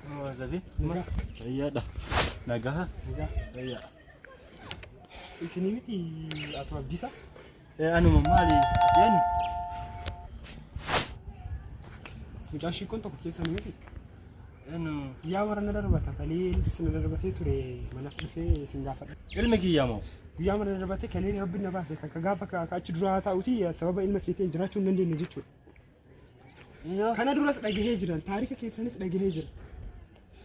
Gabi. Fayyaadha. Nagaa. Fayyaa. Isinii miti Ato Abdiisaa? Anuma maali jennu? Mucaan shiikkoon tokko keessanii miti? Enu Yaa warra na darbata kalee na darbatee ture manas dhufee isin gaafadha. Ilmi kiyya moo? Guyyaa mana darbatee kalee rabbi na baase kan gaafa ka achi duraa taa'uti sababa ilma keetiin jiraachuu hin dandeenye jechuudha. Kana duras dhagahee jiran taarika keessanis dhagahee jira.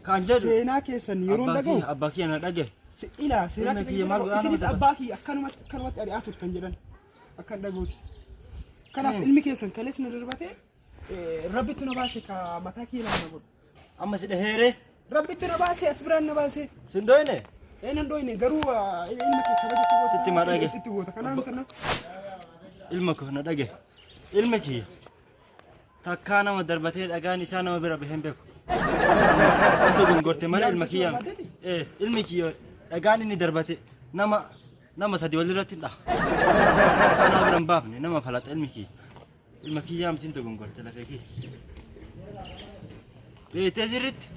Kan jedhu Seenaa keessan yeroon abbaa dhagahu kiyya abbaa kiyya na dhagahe. Ilaa seenaa Ilma keessan kiyya maal yeroo godhaa isinis nama abbaa kiyya akkanumatti akkanumatti ari'aa turtan jedhan akkan dhagahuti. Kanaaf ilmi keessan kalees na darbatee rabbitti na baase ka mataa kiyya na godhu. Amma si dhaheere. Rabbitti na baase as biraan na baase. Sin dhoyne. Ee nan dhoyne garuu ilma kee kabaja itti goota. Sitti maa dhage. Itti goota kanaaf sana. Ilma koo na dhage. Ilmi kiyya takkaa nama darbatee dhagaan isaa nama bira bahee hin beeku. Wanti gongorte malee ilma kiyya. Ee ilmi kiyya dhagaan inni darbate nama nama sadi walirratti hin dhaha. Takkaa nama bira hin baafne nama falaxa ilmi kiyya. Ilma kiyyaa mitiin dogongorte lafee kiyya. Beektee sirriitti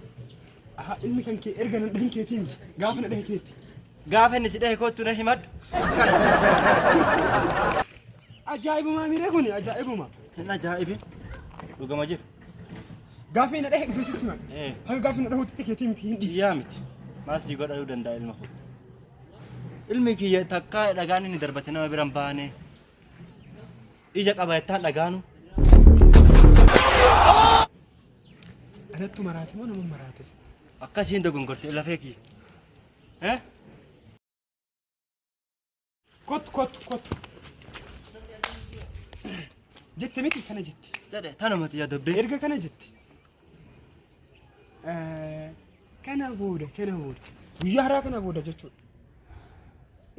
Aha ilmi kan kee erga nan dhahin keetii miti gaafa na dhahe keetti. Gaafa inni si dhahe kottu na himadhu. Akkana. Ajaa'ibuma miiree kuni ajaa'ibuma. Hin ajaa'ibin. Dhugama jiru. Gaafa inni dhahe dhufee sitti himadhu. Eh. Haga gaafa na dhahutti keetii miti hin dhiisi. Kiyyaa miti. Maal sii godhuu danda'a ilma koo. Ilmi kiyya takkaa dhagaan inni darbate nama bira hin baane. Ija qaba jettaan dhagaanu. Anattu maraate moo nama maraates? Akkasiin dogongorte lafee kiyya. Eh? Kottu kottu kottu. Jette miti kana jette. Jedhe tanumati yaa dubbii. Erga kana jette. Kana booda kana booda guyyaa har'aa kana booda jechuudha.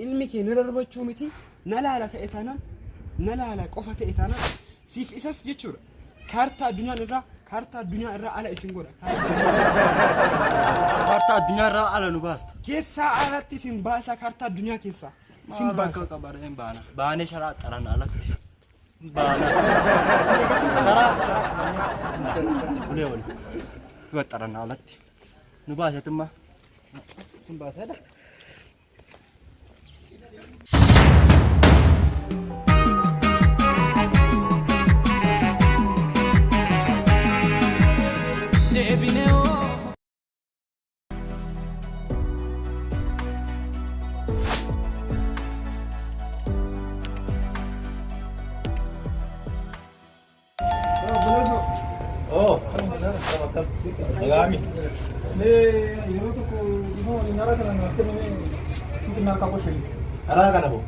Ilmi kee na darbachuu miti na laala ta'e taanaan na laala qofa ta'e taanaan siif isas jechuudha. Kaartaa addunyaan irraa kaartaa addunyaa irraa ala isin godha. Kaartaa addunyaa irraa ala nu baasta. Keessaa alatti isin baasa kaartaa addunyaa keessaa isin Maal baasa. rakkoo qaba ree hin baana. Baanee sharaa xaran alatti. Baana. Dagatiin kan Sharaa ulee wali. Nu xaran alatti. Nu baasetummaa. Sin baaseedha. Deebinee hoo. Oh, nagaami. Mee yeroo tokko dhimma waliin hara kana naaf kenname xinnaa akka qoshee. Karaa kana boo.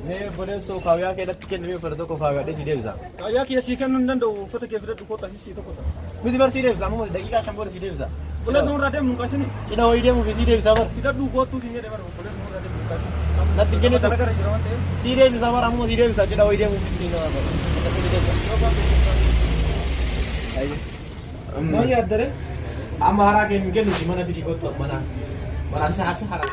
Mee obboleessoo kaawyaa kee natti kenname uffata tokko kaawwadhee si deebisa. Kaayyaa kiyya sii kennuu hin danda'u uffata kee fidadhu kootta asii sii tokko sana. Miti bar sii deebisa amma daqiiqaa 5 booda sii deebisa. Obboleessa irraa deemu hin kaasini. Cidha wayii deemuuf sii deebisa bar. Fidadhu koottuu siin jedhe bara obboleessa irraa deemu hin kaasini. Natti hin kennitu. Gara gara jira waan ta'eef. Sii deebisa bar amma sii deebisa cidha wayii deemuuf ittiin nama bar. Natti deebisa. Maal yaaddare? Amma haraa kee hin kennuti mana fidii kottu mana. Mana si haraa.